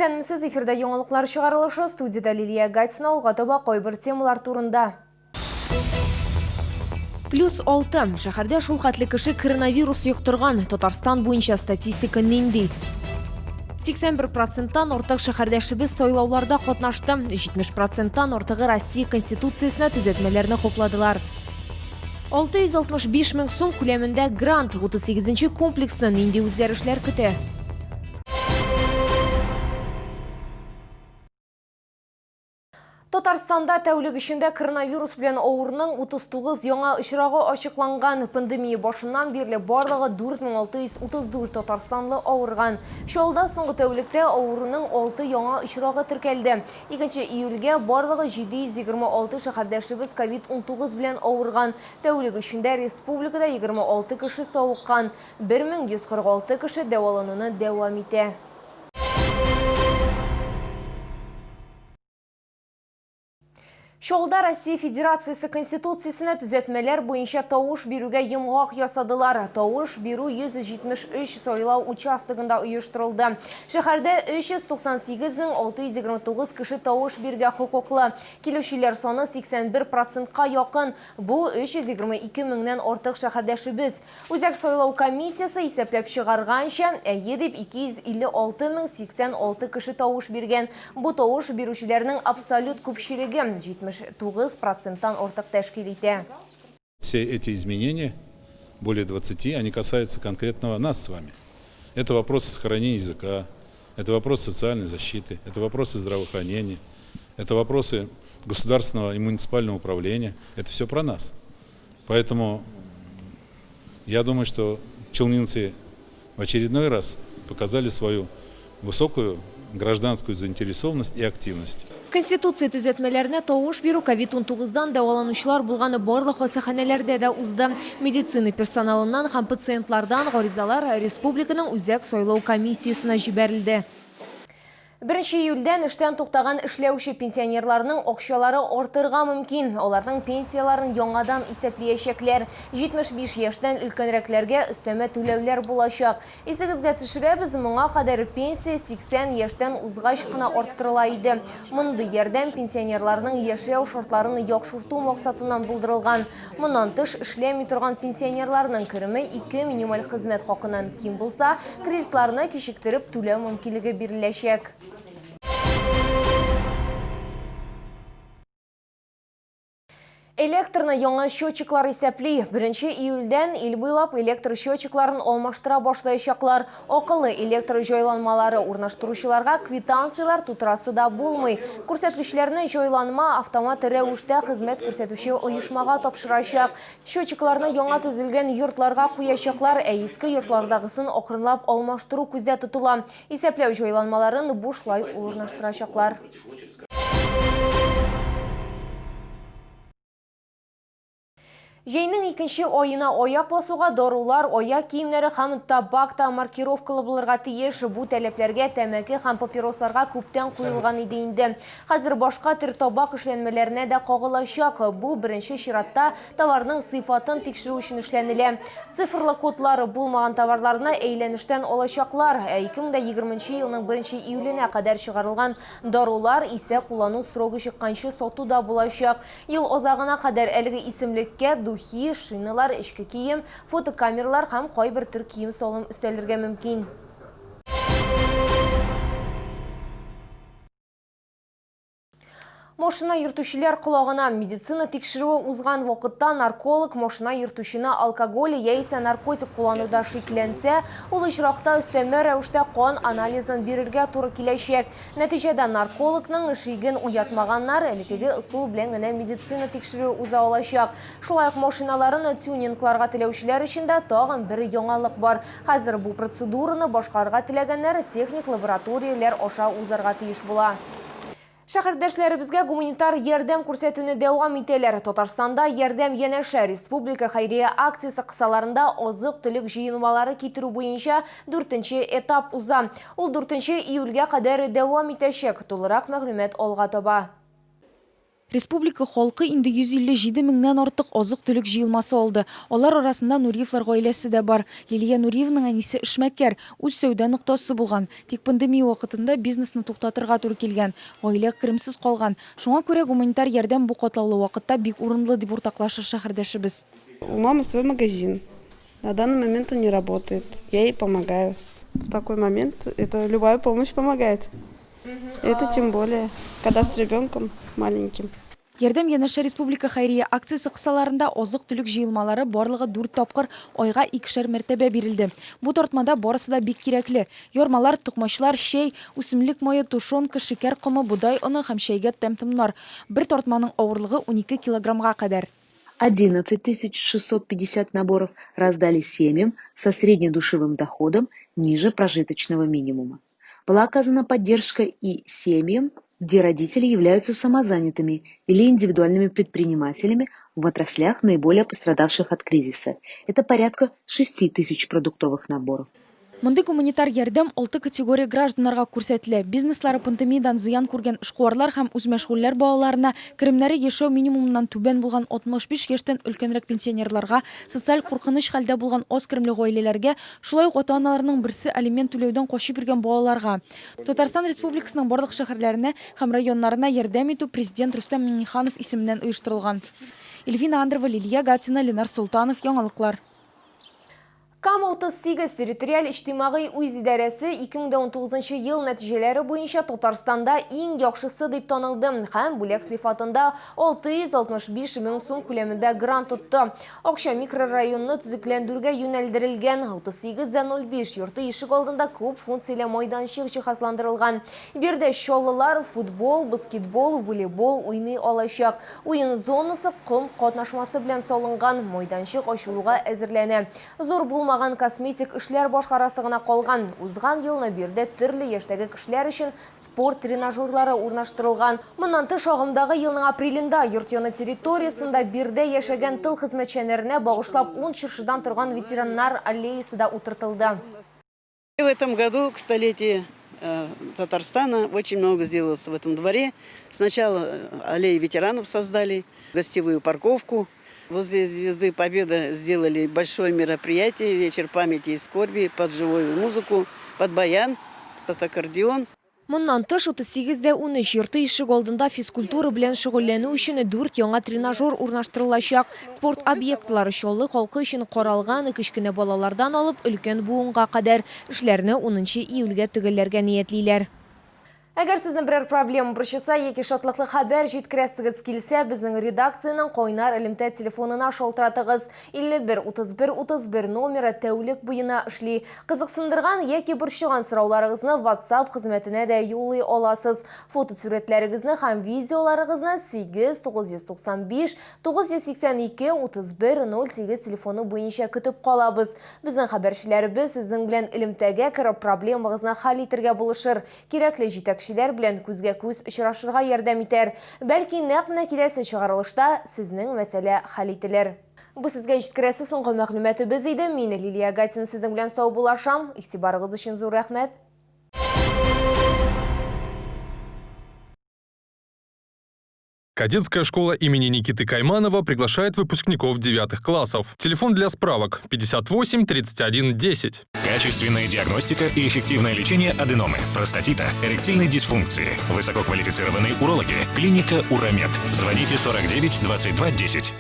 Исәнмесез, эфирда яңалыклар чыгарылышы, студиядә Лилия Гатина, алга таба кайбер темалар турында. Плюс 6. Шәһәрдә шул хәтле кеше коронавирус йоктырган. Татарстан буенча статистика нинди? 81 проценттан артык шәһәрдәшебез сайлауларда катнашты. 70 проценттан артыгы Россия Конституциясенә төзәтмәләрне хупладылар. 665 мең сум күләмендә грант 38 нче комплексны нинди үзгәрешләр көтә? Татарстанда тәүлек эчендә коронавирус белән авыруның 39 яңа очрагы ачыкланган. Пандемия башыннан бирле барлыгы 4634 татарстанлы авырган. Чаллыда соңгы тәүлектә авыруның 6 яңа очрагы теркәлде. 2 июльгә барлыгы 726 шәһәрдәшебез ковид-19 белән авырган. Тәүлек эчендә республикада 26 кеше савыккан. 1146 кеше дәвалануны дәвам итә. Чаллыда Россия Федерациясе Конституциясенә төзәтмәләр буенча тавыш бирүгә йомгак ясадылар. Тавыш бирү 173 сайлау участогында оештырылды. Шәһәрдә 398 629 кеше тавыш бирергә хокуклы. Килүчеләр саны 81 процентка якын. Бу 322 меңнән артык шәһәрдәшебез. Үзәк сайлау комиссиясе исәпләп чыгарганча, әйе дип 256 086 кеше тавыш биргән. Бу тавыш бирүчеләрнең абсолют күпчелеге, 79 проценттан артык тәшкил итә. Все эти изменения, более 20, они касаются конкретного нас с вами. Это вопросы сохранения языка, это вопросы социальной защиты, это вопросы здравоохранения, это вопросы государственного и муниципального управления. Это все про нас. Поэтому я думаю, что челнинцы в очередной раз показали свою высокую гражданскую заинтересованность и активность. Конституция төзәтмәләренә тавыш бирү ковид-унтугыздан дәваланучылар булган барлык хастаханәләрдә дә узды. Медицина персоналыннан һәм пациентлардан гаризалар республиканың Үзәк сайлау комиссиясенә җибәрелде. Беренче июльдән эштән туктаган эшләүче пенсионерларның акчалары артырга мөмкин. Аларның пенсияләрен яңадан исәплиячәкләр. 75 яшьтән өлкәнрәкләргә өстәмә түләүләр булачак. Исегезгә төшерәбез, моңа кадәр пенсия 80 яшьтән узгач кына арттырыла иде. Мондый ярдәм пенсионерларның яшәү шартларын яхшырту максатыннан булдырылган. Моннан тыш, эшләми торган пенсионерларның кереме ике минималь хезмәт хакыннан ким булса, кредитларны кичектереп түләү мөмкинлеге биреләчәк. Электрны яңа счетчиклар исәпли. Беренче июльдән ил буйлап электр счетчикларын алмаштыра башлаячаклар. Акыллы электр җайланмалары урнаштыручыларга квитанцияләр тутырасы да булмый. Күрсәткечләрне җайланма автомат рәвештә хезмәт күрсәтүче оешмага тапшырачак. Счетчикларны яңа төзелгән йортларга куячаклар, ә иске йортлардагысын акрынлап алмаштыру күздә тотыла. Исәпләү җайланмаларын бушлай урнаштырачаклар. Җәйнең икенче аена аяк басуга дарулар, аяк киемнәре һәм табак та маркировкалы булырга тиеш. Бу таләпләргә тәмәке һәм папиросларга күптән куелган иде инде. Хәзер башка төр табак эшләнмәләренә дә кагылачак. Бу беренче чиратта товарның сыйфатын тикшерү өчен эшләнелә. Цифрлы кодлары булмаган товарларны әйләнештән алачаклар. Ә 2020 елның 1 июленә кадәр чыгарылган дарулар исә куллану срогы чыкканчы сатуда булачак. Ел азагына кадәр әлеге исемлеккә духи, шиналар, эчке кием, фотокамералар һәм кайбер төр кием-салым өстәлергә мөмкин. Машина йөртүчеләр колагына медицина тикшерүе узган вакытта нарколог машина йөртүчене алкоголь яисә наркотик куллануда шикләнсә, ул очракта өстәмә рәвештә кан анализын бирергә туры киләчәк. Нәтиҗәдә наркологның шиген уятмаганнар элеккеге ысул белән генә медицина тикшерүе уза алачак. Шулай ук машиналарын тюнингларга теләүчеләр өчен дә тагын бер яңалык бар. Хәзер бу процедураны башкарырга теләгәннәр техник лабораторияләр аша узарга тиеш була. Шәһәрдәшләребезгә гуманитар ярдәм күрсәтүне дәвам итәләр. Татарстанда Ярдәм янәшә республика хәйрия акциясе кысаларында азык-төлек җыелмалары китерү буенча дүртенче этап уза. Ул дүртенче июльгә кадәр дәвам итәчәк. Тулырак мәгълүмат алга таба. Республика халкы инде 157 меңнән артык азык-төлек җыелмасы алды. Алар арасында Нуриевлар гаиләсе дә бар. Лилия Нуриеваның әнисе эшмәкәр, үз сәүдә ноктасы булган. Тик пандемия вакытында бизнесны туктатырга туры килгән. Гаилә керемсез калган. Шуңа күрә гуманитар ярдәм бу катлаулы вакытта бик урынлы, дип уртаклаша шәһәрдәшебез. У мамы свой магазин. На данный момент он не работает. Я ей помогаю. В такой момент это любая помощь помогает. Это тем более, когда с ребенком маленьким. Ярдәм янәшә республика хәйрия акциясе кысаларында азык-төлек җыелмалары барлыгы дүрт тапкыр, айга икешәр мәртәбә бирелде. Бу тартмада барысы да бик кирәкле. Ярмалар, токмачлар, чәй, үсемлек мае, тушенка, шикәр комы, бодай оны һәм чәйгә тәм-томнар. Бер тартманың авырлыгы 12 килограммга кадәр. 11 650 наборов раздали семьям со среднедушевым доходом ниже прожиточного минимума. Была оказана поддержка и семьям, где родители являются самозанятыми или индивидуальными предпринимателями в отраслях, наиболее пострадавших от кризиса. Это порядка 6 тысяч продуктовых наборов. Мондый гуманитар ярдәм алты категория гражданнарга күрсәтелә. Бизнеслары пандемиядән зыян күргән эшкуарлар һәм үзмәшгульләр балаларына, керемнәре яшәү минимумыннан түбән булган 65 яшьтән өлкәнрәк пенсионерларга, социаль куркыныч хәлдә булган аз керемле гаиләләргә, шулай ук ата-аналарының берсе алимент түләүдән качып йөргән балаларга. Татарстан Республикасының барлык шәһәрләренә һәм районнарына ярдәм итү Президент Рөстәм Миңнеханов исеменнән оештырылган. Эльвина Андрова, Лилия Гатина, Ленар Солтанов, Яңалыклар. Кама 38 территориаль иҗтимагый үзидарәсе 2019 ел нәтиҗәләре буенча Татарстанда иң яхшысы дип танылды һәм бүләк сыйфатында 665 мең сум күләмендә грант тотты. Акча микрорайонны төзекләндерүгә юнәлдерелгән. 38,05 йорты ишек алдында күп функцияле майданчык җиһазландырылган. Биредә чаллылар футбол, баскетбол, волейбол уйный алачак. Уен зонасы ком катнашмасы белән салынган, майданчык ачылуга әзерләнә. Зур булмаган косметик эшләр башкарасы гына калган. Узган елны биредә төрле яшьтәге кешеләр өчен спорт тренажерлары урнаштырылган. Моннан тыш, агымдагы елның апрелендә йорт яны территориясендә биредә яшәгән тыл хезмәтчәннәренә багышлап ун чыршыдан торган ветераннар аллеясы да утыртылды. В этом году к столетию Татарстана очень много сделалось в этом дворе. Сначала аллеи ветеранов создали, гостевую парковку. Возле Звезды Победы сделали большое мероприятие, вечер памяти и скорби под живую музыку, под баян, под аккордеон. Моннан тыш, 38,13 йорты ишек алдында физкультура белән шөгыльләнү өчен дүрт яңа тренажер урнаштырылачак. Спорт объектлары Чаллы халкы өчен каралган, кечкенә балалардан алып өлкән буынга кадәр. Эшләрне 10 июльгә төгәлләргә ниятлиләр. Әгәр сезне берәр проблема борчыса яки шатлыклы хәбәр җиткерәсегез килсә, безнең редакциянең кайнар элемтә телефонына шалтыратыгыз. 51 31 31 номеры тәүлек буена эшли. Кызыксындырган яки борчыган сорауларыгызны WhatsApp хезмәтенә дә юллый аласыз. Фотосурәтләрегезне һәм видеоларыгызны 8 995 982 31 08 телефоны буенча көтеп калабыз. Безнең хәбәрчеләребез сезнең белән элемтәгә кереп проблемагызны хәл итәргә булышыр. Кирәкле җитәкчеләр белән күзгә-күз очрашырга ярдәм итәр. Бәлки, нәкъ менә киләсе чыгарылышта сезнең мәсьәлә хәл ителер. Бу сезгә җиткерәсе соңгы мәгълүматыбыз иде. Мин Лилия Гатина сезнең белән саубуллашам. Игътибарыгыз өчен зур рәхмәт. Кадетская школа имени Никиты Кайманова приглашает выпускников 9 классов. Телефон для справок 58 31 10. Качественная диагностика и эффективное лечение аденомы, простатита, эректильной дисфункции. Высококвалифицированные урологи. Клиника Уромед. Звоните 49 22 10.